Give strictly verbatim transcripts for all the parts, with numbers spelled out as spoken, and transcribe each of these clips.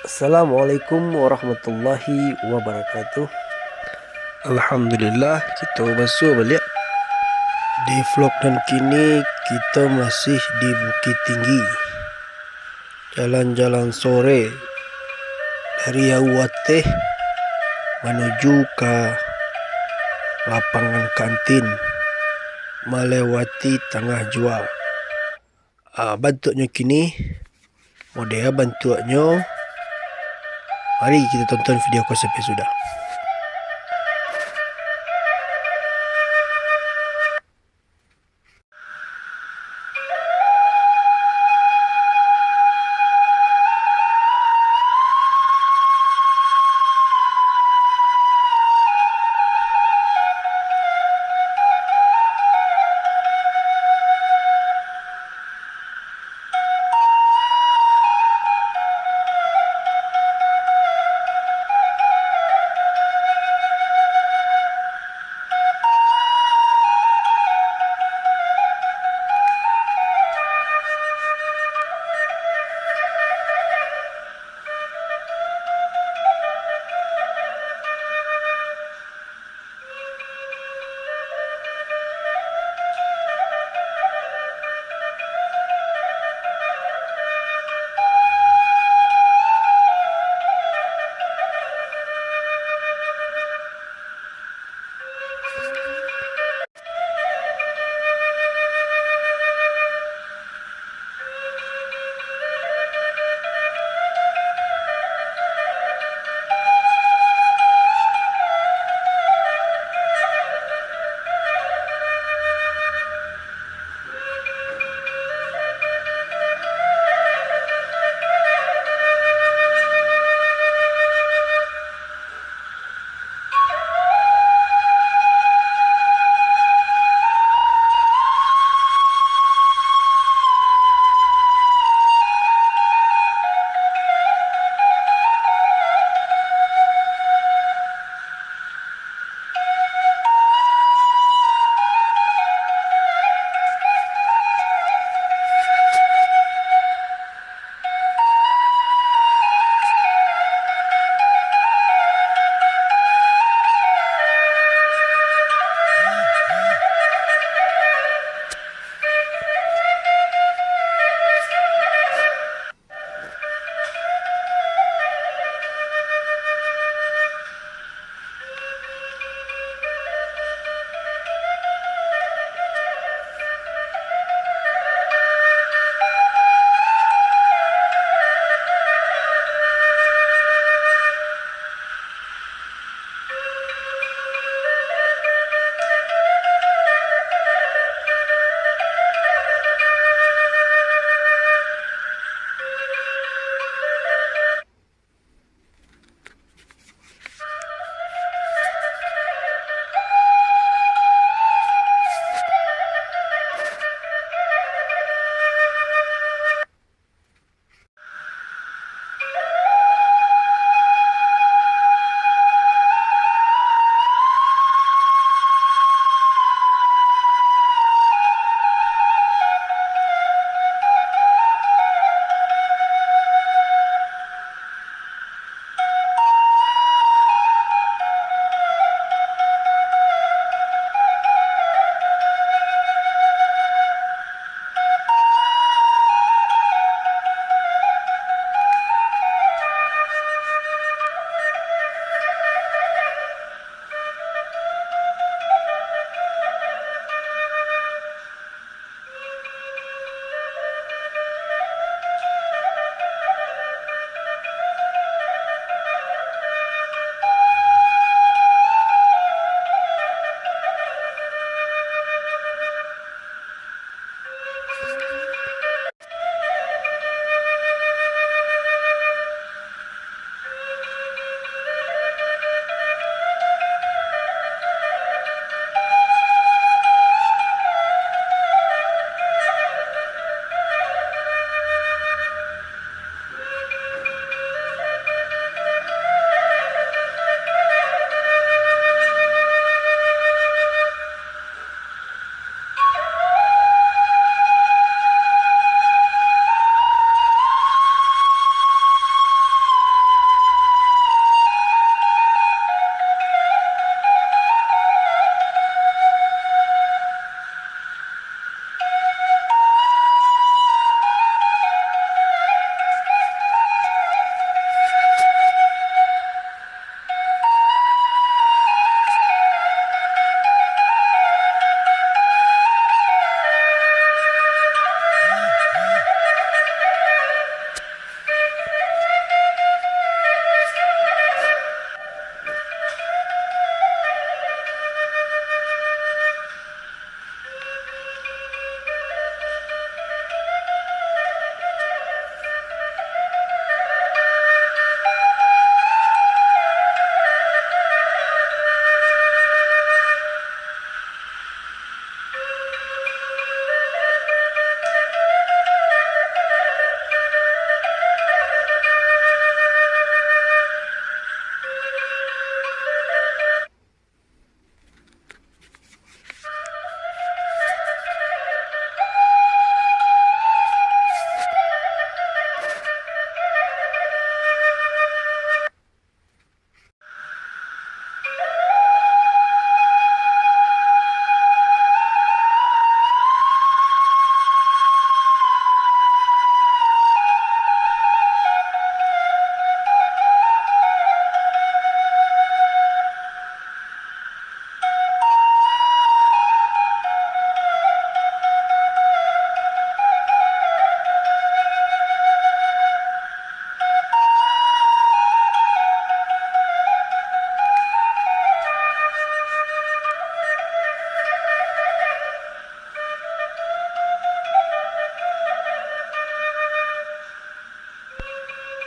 Assalamualaikum warahmatullahi wabarakatuh. Alhamdulillah, kito basuo baliak. Di vlog nan kini, kito masih di Bukittinggi. Jalan-jalan sore dari Awateh manuju ka lapangan kantin, malewati Tangah Jua. Ah, bantuaknyo kini, model bantuaknyo. Mari kito tonton video ko sampai sudah.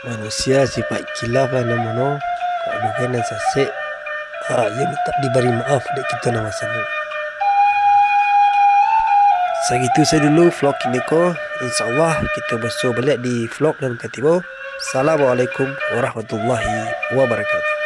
Manusia sipaik kilaf lah namono, kok adogan nan sasek, ah, iyo mintak dibari maaf dek kito nan basamo. Sagitu sajo dulu vlog kini ko. Insya Allah, kito basuo baliak di vlog nan ka tibo. Assalamualaikum warahmatullahi wabarakatuh.